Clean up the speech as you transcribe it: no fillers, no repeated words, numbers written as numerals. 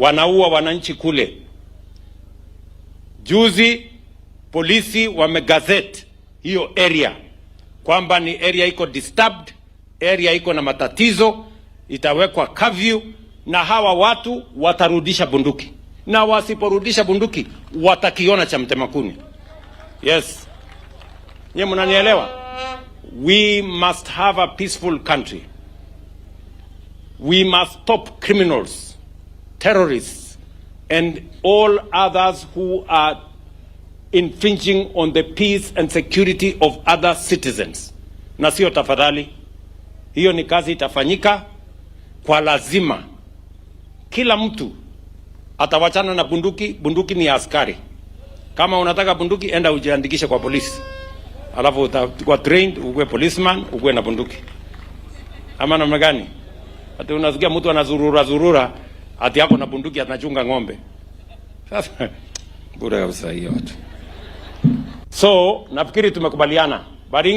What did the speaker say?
Wanaua wananchi kule. Juzi polisi wamegazette hiyo area kwamba ni area iko disturbed, area iko na matatizo, itawekwa curfew na hawa watu watarudisha bunduki, na wasiporudisha bunduki watakiona cha mtema kuni. Yes, nyie mnanielewa? We must have a peaceful country. We must stop criminals, terrorists, and all others who are infringing on the peace and security of other citizens. Na sio tafadhali, hiyo ni kazi itafanyika kwa lazima. Kila mtu atawachana na bunduki. Bunduki ni ya askari. Kama unataka bunduki, enda ujiandikishe kwa polisi, alafu utakuwa trained, ukuwe policeman, ukuwe na bunduki. Ama namna gani? Ati unasikia mtu anazurura zurura ati ako na bunduki, anachunga ng'ombe. Sasa bure kabisa hiyo watu. So nafikiri tumekubaliana Baringo.